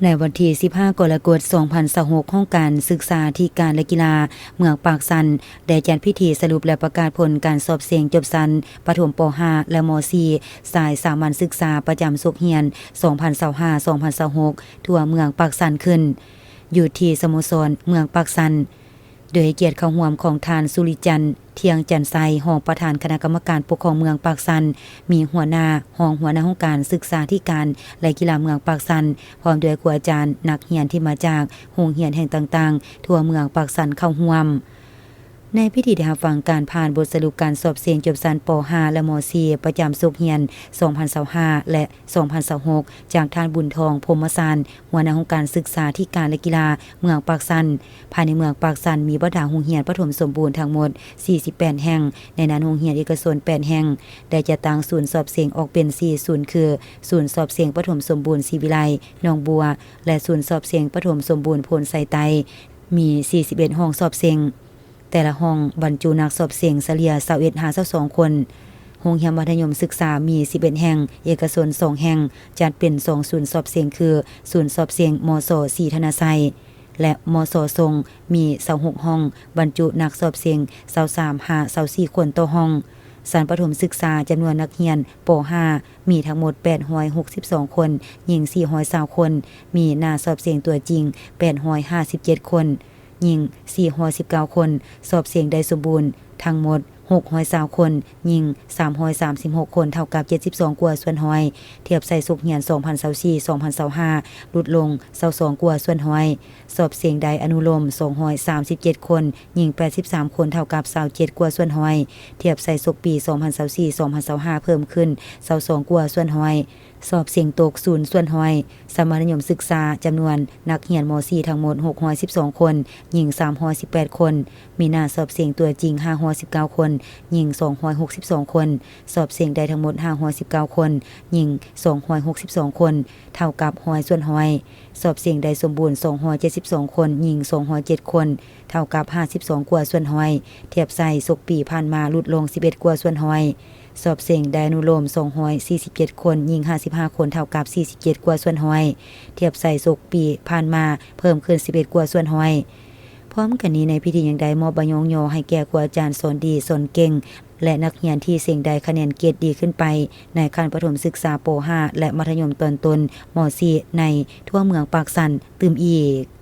ໃນວັນທີສິບຫ້າ ກໍລະກົດ ສອງພັນຊາວຫົກ, ຫ້ອງການສຶກສາທິການ ແລະ ກິລາເມືອງປາກຊັນ ໄດ້ຈັດພິທີສະຫຼຸບ ແລະ ປະກາດຜົນການສອບເສັງຈົບຊັ້ນປະຖົມ ປໍຫ້າ ແລະ ມໍສີ່ ສາຍສາມັນສຶກສາ ປະຈຳສົກຮຽນ ສອງພັນຊາວຫ້າ ສອງພັນຊາວຫົກ ທົ່ວເມືອງປາກຊັນຂຶ້ນ ຢູ່ທີ່ສະໂມສອນເມືອງປາກຊັນ. ໂດຍໃຫ້ກຽດເຂົ້າຮ່ວມຂອງທ່ານ ສຸລິຈັນ ທ່ຽງຈັນໄຊ, ຮອງປະທານຄະນະກຳມະການປົກຄອງເມືອງປາກຊັນ, ມີຫົວໜ້າ, ຮອງຫົວໜ້າຫ້ອງການສຶກສາທິການ ແລະ ກິລາເມືອງປາກຊັນ, ພ້ອມດ້ວຍຄູອາຈານ, ນັກຮຽນທີ່ມາຈາກໂຮງຮຽນແຫ່ງຕ່າງໆ ທົ່ວເມືອງປາກຊັນເຂົ້າຮ່ວມ. ໃນພິທີໄດ້ຮັບຟັງການຜ່ານບົດສະຫຼຸບການສອບເສັງຈົບຊັ້ນ ປໍຫ້າ ແລະ ມໍສີ່ ປະຈຳສົກຮຽນ ສອງພັນຊາວຫ້າ ແລະ ສອງພັນຊາວຫົກ ຈາກທ່ານ ບຸນທອງ ພົມມະສານ, ຫົວໜ້າຫ້ອງການສຶກສາທິການ ແລະ ກິລາເມືອງປາກຊັນ. ພາຍໃນເມືອງປາກຊັນມີບັນດາໂຮງຮຽນປະຖົມສົມບູນທັງໝົດ ສີ່ສິບແປດ ແຫ່ງ, ໃນນັ້ນໂຮງຮຽນເອກະຊົນ ແປດ ແຫ່ງ ໄດ້ຈັດຕັ້ງສູນສອບເສັງອອກເປັນ ສີ່ ສູນ ຄື ສູນສອບເສັງປະຖົມສົມບູນສີວິໄລ, ໜອງບົວ ແລະ ສູນສອບເສັງປະຖົມສົມບູນໂພນໄຊໃຕ້ ມີ ສີ່ສິບເອັດ ຫ້ອງສອບເສັງ. ແຕ່ລະຫ້ອງບັນຈຸນັກສອບເສັງສະເລ່ຍ ຊາວເອັດ ຫາ ຊາວສອງ ຄົນ. ໂຮງຮຽນມັດທະຍົມສຶກສາມີ ສິບເອັດ ແຫ່ງ, ເອກະຊົນ ສອງ ແຫ່ງ, ຈັດເປັນ ສອງ ສູນສອບເສັງ ຄື ສູນສອບເສັງ ມສ ສີທະນາໄຊ ແລະ ມສ ຊົງ ມີ ຊາວຫົກ ຫ້ອງ, ບັນຈຸນັກສອບເສັງ ຊາວສາມ ຫາ ຊາວສີ່ ຄົນຕໍ່ຫ້ອງ. ຊັ້ນປະຖົມສຶກສາ, ຈຳນວນນັກຮຽນ ປໍຫ້າ ມີທັງໝົດ ແປດຮ້ອຍຫົກສິບສອງ ຄົນ, ຍິງ ສີ່ຮ້ອຍຊາວ ຄົນ, ມີໜ້າສອບເສັງຕົວຈິງ ແປດຮ້ອຍຫ້າສິບເຈັດ ຄົນ, ຍິງ ສີ່ຮ້ອຍສິບເກົ້າ ຄົນ, ສອບເສັງໄດ້ສົມບູນທັງໝົດ ຫົກຮ້ອຍຊາວ ຄົນ, ຍິງ ສາມຮ້ອຍສາມສິບຫົກ ຄົນ, ເທົ່າກັບ ເຈັດສິບສອງ ກວ່າສ່ວນຮ້ອຍ, ທຽບໃສ່ສົກຮຽນ ສອງພັນຊາວສີ່ ສອງພັນຊາວຫ້າ ຫຼຸດລົງ ຊາວສອງ ກວ່າສ່ວນຮ້ອຍ. ສອບເສັງໄດ້ອະນຸໂລມ ສອງຮ້ອຍສາມສິບເຈັດ ຄົນ, ຍິງ ແປດສິບສາມ ຄົນ, ເທົ່າກັບ ຊາວເຈັດ ກວ່າສ່ວນຮ້ອຍ, ທຽບໃສ່ສົກປີ ສອງພັນຊາວສີ່ ສອງພັນຊາວຫ້າ ເພີ່ມຂຶ້ນ ຊາວສອງ ກວ່າສ່ວນຮ້ອຍ. ສອບເສັງຕົກ ສູນ ສ່ວນຮ້ອຍ. ຊັ້ນມັດທະຍົມສຶກສາ, ຈຳນວນນັກຮຽນ ມໍສີ່ ທັງໝົດ ຫົກຮ້ອຍສິບສອງ ຄົນ, ຍິງ ສາມຮ້ອຍສິບແປດ ຄົນ, ມີໜ້າສອບເສັງຕົວຈິງ ຫ້າຮ້ອຍສິບເກົ້າ ຄົນ, ຍິງ ສອງຮ້ອຍຫົກສິບສອງ ຄົນ, ສອບເສັງໄດ້ທັງໝົດ ຫ້າຮ້ອຍສິບເກົ້າ ຄົນ, ຍິງ ສອງຮ້ອຍຫົກສິບສອງ ຄົນ, ເທົ່າກັບ ຮ້ອຍສ່ວນຮ້ອຍ. ສອບເສັງໄດ້ສົມບູນ ສອງຮ້ອຍເຈັດສິບສອງ ຄົນ, ຍິງ ສອງຮ້ອຍເຈັດ ຄົນ, ເທົ່າກັບ ຫ້າສິບສອງ ກວ່າສ່ວນຮ້ອຍ, ທຽບໃສ່ສົກປີຜ່ານມາ ຫຼຸດລົງ ສິບເອັດ ກວ່າສ່ວນຮ້ອຍ. ສອບເສັງໄດ້ອະນຸໂລມ ສອງຮ້ອຍສີ່ສິບເຈັດ ຄົນ, ຍິງ ຫ້າສິບຫ້າ ຄົນ, ເທົ່າກັບ ສີ່ສິບເຈັດ ກວ່າສ່ວນຮ້ອຍ, ທຽບໃສ່ສົກປີຜ່ານມາ ເພີ່ມຂຶ້ນ ສິບເອັດ ກວ່າສ່ວນຮ້ອຍ. ພ້ອມກັນນີ້, ໃນພິທີຍັງໄດ້ມອບໃບຍ້ອງຍໍໃຫ້ແກ່ຄູອາຈານສອນດີ, ສອນເກັ່ງ ແລະ ນັກຮຽນທີ່ເສັງໄດ້ຄະແນນເກຣດດີຂຶ້ນໄປ ໃນຂັ້ນປະຖົມສຶກສາ ປໍຫ້າ ແລະ ມັດທະຍົມຕອນຕົ້ນ ມໍສີ່ ໃນທົ່ວເມືອງປາກຊັນຕື່ມອີກ.